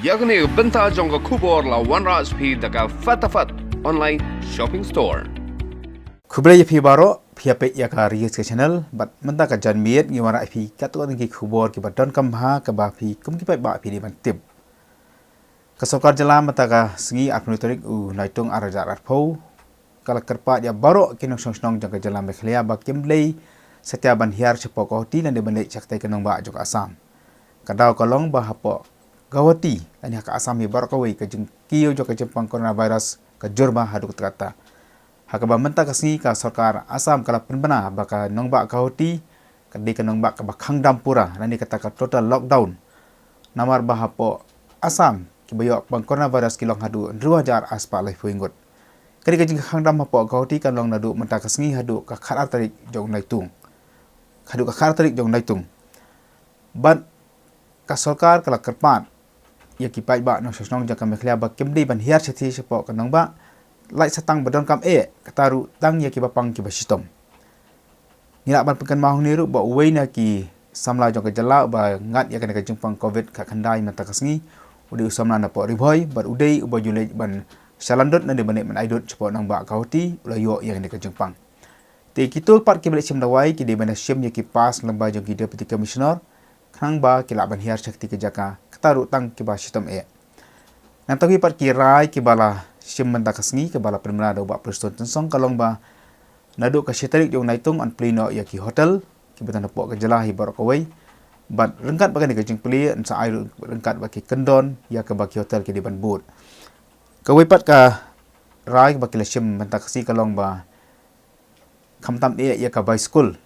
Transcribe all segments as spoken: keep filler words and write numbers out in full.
Ïa kane ka bynta jong ka khubor la wanrah sha phi da ka Fatafat Online Shopping Store. Khublei ïa phi baroh, phi ïa peit ïa ka Ri News ka channel, bad mynta ka janmiet ngi wanrah ïa phi katto katne ki khubor kiba donkam bha kaba phi kum ki paidbah phi dei ban tip. Ka sorkar jylla mynta ka sngi arphew tarik u Naitung arhajar arphew ka la kyrpad ïa baroh ki nongshong shnong jong ka jylla Meghalaya ba kim dei satia ban hiar shapoh Guwahati lane ban leit sha katei ka nongbah jong ka Assam. Ka daw ka long ba hapoh Guwahati lane ha ka Assam hi baroh kawei ka jingkiew jong ka jingpang coronavirus ka jur bha haduh katta katta. Ha kaba mynta ka sngi ka sorkar Assam ka la pynbna ba ka nongbah Guwahati ka dei ka nongbah kaba khang dam pura lane kata ka total lockdown. Namar ba hapoh Assam kiba ïoh pang coronavirus ki long haduh hynriew hajar arspah laiphew ngut. Kane ka jingkhang dam hapoh Guwahati kan long naduh mynta ka sngi haduh ka khatar tarik jong u Naitung. Haduh ka khatar tarik jong u Naitung. Bad ka sorkar ka la kyrpad ïa ki paidbah nongshong shnong jong ka Meghalaya ba kim dei ban hiar shathie shapoh ka nongbah, lait sa tang ba donkam eh, kata ruh tang ïa kiba pang kiba shitom. Ngi lah ban pynkynmaw hangne ruh ba uwei na ki samla jong ka jylla uba ngat ïa kane ka jingpang covid khatkhyndai mynta ka sngi u dei u samla napoh Ri Bhoi bad u dei uba ju leit ban shalandut lane ban leit ban aidut shapoh nongbah Guwahati u la ïoh ïa kane ka jingpang. Te kito pat kiba leit shim dawai ki dei ban da shim ïa ki pass lyngba jong ki Deputy Commissioner khnang ba ki lah ban hiar sha kti ki jaka, kata ruh tang kiba shitom eh. Nangta ki pat ki rai kiba la shim mynta ka sngi kiba la pynbna da u Bah Prestone Tynsong ka long ba naduh ka shi tarik jong u Naitung yn plie noh ïa ki hotel kiba don hapoh ka jylla hi baroh kawei. Bad ryngkat bad kane ka jingplie yn sa ai ruh ryngkat bad ki kyndon ïa kaba ki hotel ki dei ban bud. Kawei pat ka rai ba ki la shim mynta ka sngi ka long ba khamtam eh ïa ka bai skul.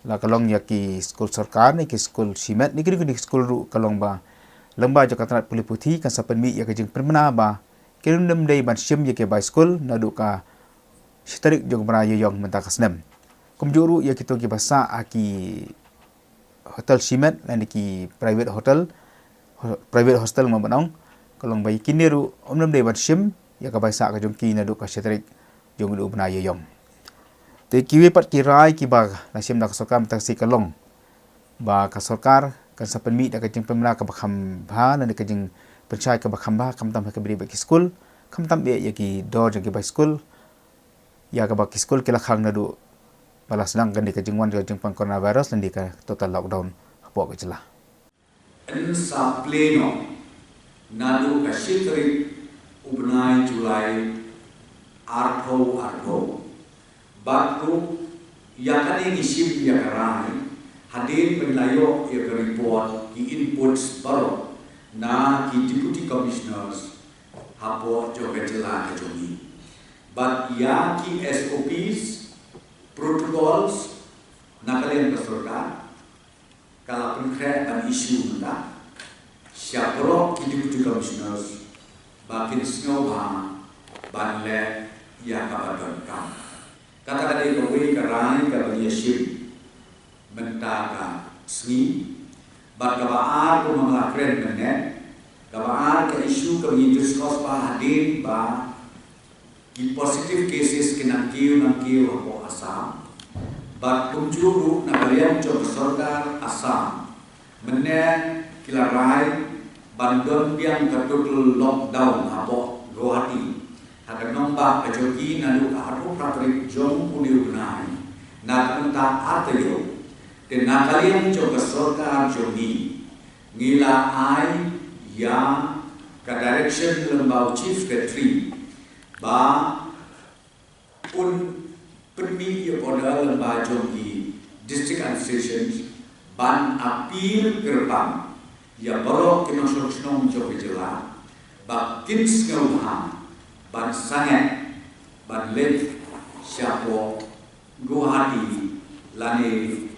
La ka long ïa ki skul sorkar ne ki skul shimet ne ki, ki skul ruh ka long ba lyngba jong ka tnat pule puthi kan sa pynmih ïa ka jingpynbna ba kim dei ban shim ïa ki bai skul naduh ka shi tarik jong u bnai Ïaïong mynta ka snem. Kumjuh ruh ïa kito kiba sah ha ki hotel shimet lane ki private hotel, ho-, private hostel mo ban ong, ka long ba ïa kine ruh ym dei ban shim ïa ka bai sah ka jong ki naduh ka shi tarik jong u bnai Ïaïong. Te kiwei pat ki rai kiba la shim da ka sorkar mynta ka sngi ka long ba ka sorkar kan sa pynmih da ka jingpynbna kaba kham bha lane ka jingpynshai kaba kham bha khamtam ha kaba ïadei bad ki skul, khamtam eh ïa ki dor jong ki bai skul, ïa kaba ki skul ki la khang naduh ba la sdang kane ka jingwan jong ka jingpang coronavirus lane ka total lockdown hapoh ka jylla. Yn sa plie noh naduh ka shi tarik u bnai July arphew arphew. Bad ruh ïa kane ngi shim ïa ka rai hadien ba ngi la ïoh ïa ka report, ki inputs baroh na ki Deputy Commissioners hapoh jong ka jylla ka jong ngi. Bad ïa ki S O Ps, protocols na ka liang ka sorkar ka la pynkhreh ban issue mynta sha baroh ki Deputy Commissioners ba kin sngewbha ban leh ïa kaba donkam. Kata ka dei kawei ka rai kaba ngi ïa shim mynta ka sngi. Bad kaba ar kumba nga la kren mynne, kaba ar ka issue kaba ngi discuss bha hadien ba ki positive cases ki nang kiew nang kiew hapoh Assam. Bad kumjuh ruh na ka liang jong ka sorkar Assam mynne ki la rai ban don biang ka total lockdown hapoh Guwahati ha ka nongbah ka jong ki naduh ka arphew phra tarik jong une u bnai na ka bynta ar taïew. Te na ka liang jong ka sorkar jong ngi, ngi la ai ïa ka direction lyngba u Chief Secretary ba un pynmih ïa ka order lyngba jong ki District Administration ban appeal kyrpang ïa baroh ki nongshong shnong jong ka jylla ba kin sngewbha ban sangeh ban leit shapoh Guwahati lane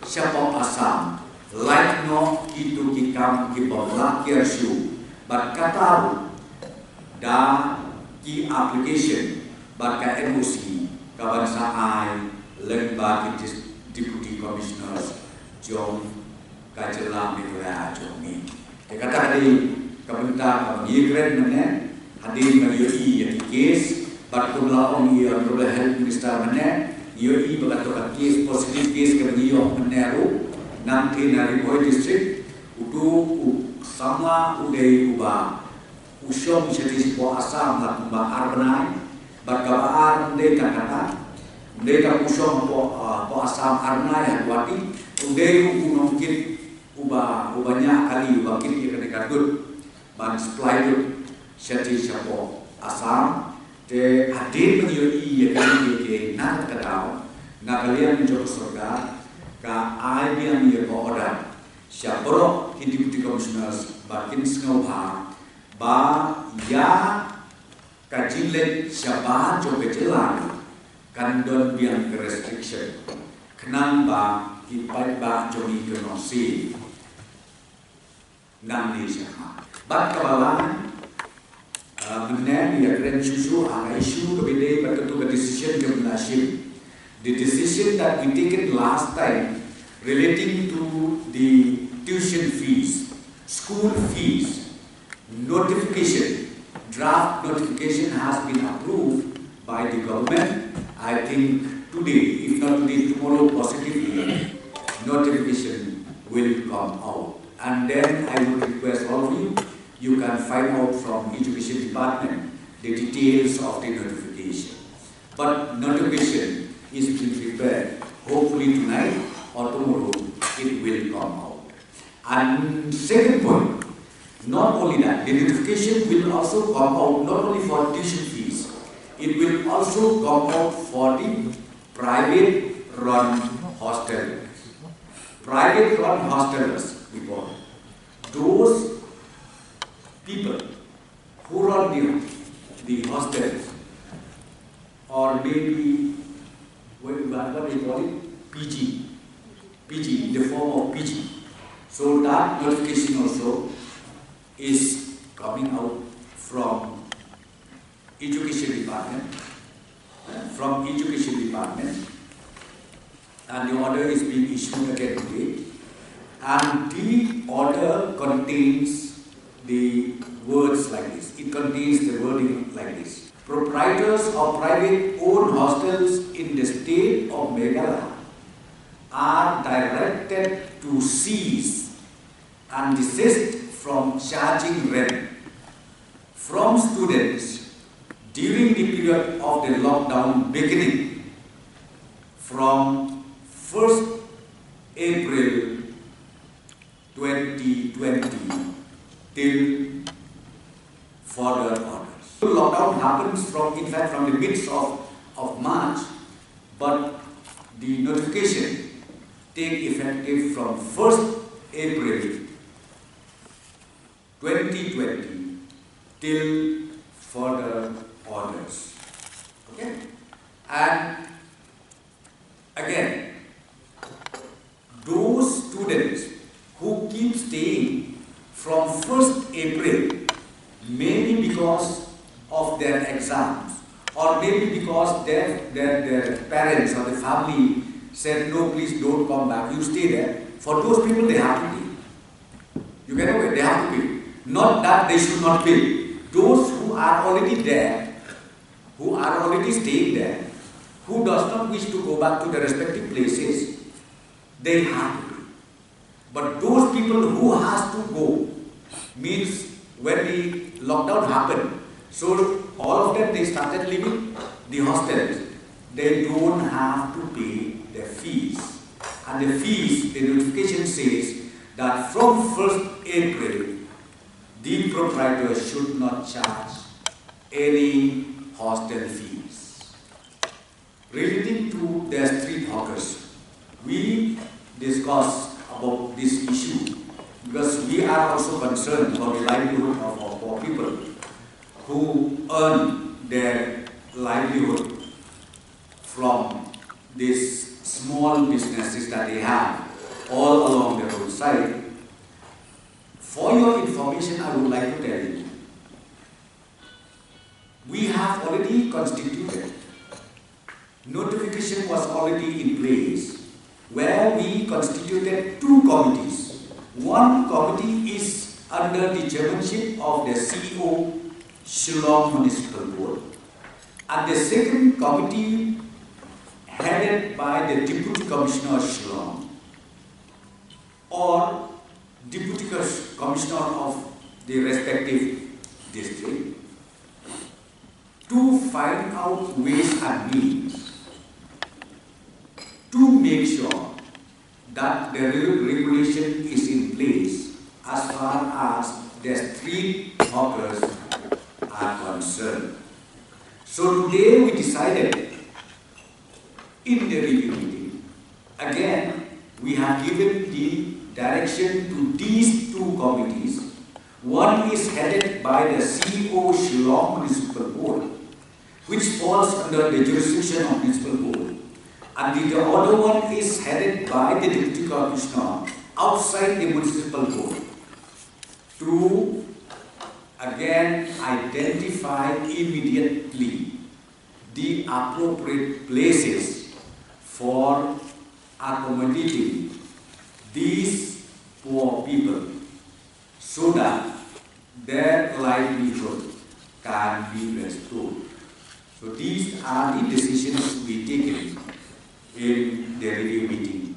shapoh Assam, lait noh kito ki kam ki bym lah kiar shuh. Bad kata ruh da ki application bad ka N O C ka ban sa ai lyngba ki dis-, Deputy Commissioners jong ka jylla Meghalaya jong ngi. Te kata ka dei ka bynta kaba ngi kren mynne, hadien ba ngi ïohi ïa ki case, bad kum la ong i Honorable Health Minister mynne, ngi ïohi ba kato ka case, positive case kaba ngi ïoh mynne ruh, nangtei na Ri Bhoi District, uto u samla u dei uba u shong shatei shapoh Assam la kumba ar bnai, bad kaba ar ym dei tang kata, ym dei tang u shong hapoh, ah, hapoh Assam ar bnai ha Guwahati, u dei u nongkit uba, uba ñiah kali, uba kit ïa kane ka dud ban supply dud shatei shapoh Assam. Te hadien ba ngi ïohi ïa kane ka, na kata ka daw, na ka liang jong ka sorkar ka ai biang ïa ka order sha baroh ki deputy commissioners ba kin sngewbha ba ïa ka jingleit shabar jong ka jylla kan don biang ka restriction, khnang ba ki paidbah jong ngi kan long safe nangne shakhmat. Bad kaba lai, ah, mynne ngi ïakren shuh shuh ha ka issue kaba ïadei bad kato ka decision jong ka leadership. The decision that we taken last time relating to the tuition fees, school fees, notification, draft notification has been approved by the government. I think today, if not today, tomorrow positively, notification will come out. And then I would request all of you, you can find out from education department the details of the notification. But notification is being prepared. Hopefully tonight or tomorrow it will come out. And second point, not only that, the notification will also come out not only for tuition fees, it will also come out for the private run hostel. Private run hostelers, we call. Those people who run the, the hostels, or maybe, what, what do you call it? P G. P G, in the form of P G. So that notification also is coming out from education department, eh, from education department, and the order is being issued again today. And the order contains the words like this. It contains the wording like this. Proprietors of private owned hostels in the state of Meghalaya are directed to cease and desist from charging rent from students during the period of the lockdown beginning from first April twenty twenty till further orders. Lockdown happens from, in fact, from the midst of, of March, but the notification take effective from first April twenty twenty till further orders. Okay? And again, those students who keep staying from first April, maybe because of their exams, or maybe because their, their, their parents or the family said, "No, please don't come back, you stay there." For those people, they have to pay. You get away, they have to pay. Not that they should not pay. Those who are already there, who are already staying there, who does not wish to go back to their respective places, they have to pay. But those people who has to go, means when the lockdown happened, so all of them, they started leaving the hostels. They don't have to pay the fees. And the fees, the notification says that from first April, the proprietor should not charge any hostel fees. Relating to the street hawkers, we discuss about this issue because we are also concerned about the livelihood of our poor people who earn their livelihood from these small businesses that they have all along the roadside. For your information, I would like to tell you, we have already constituted, notification was already in place, where we constituted two committees. One committee is under the chairmanship of the C E O, Shillong Municipal Board, and the second committee headed by the Deputy Commissioner, Shillong, or Deputy Cus-, Commissioner of the respective district to find out ways and means to make sure that the re- regulation is in place as far as the street hawkers are concerned. So today we decided in the review meeting, again, we have given the direction to these two committees. One is headed by the C E O Shillong Municipal Board, which falls under the jurisdiction of Municipal Board, and the, the other one is headed by the Deputy Commissioner outside the Municipal Board to again identify immediately the appropriate places for accommodating these poor people so that their livelihood can be restored. So these are the decisions to be taken in the review meeting.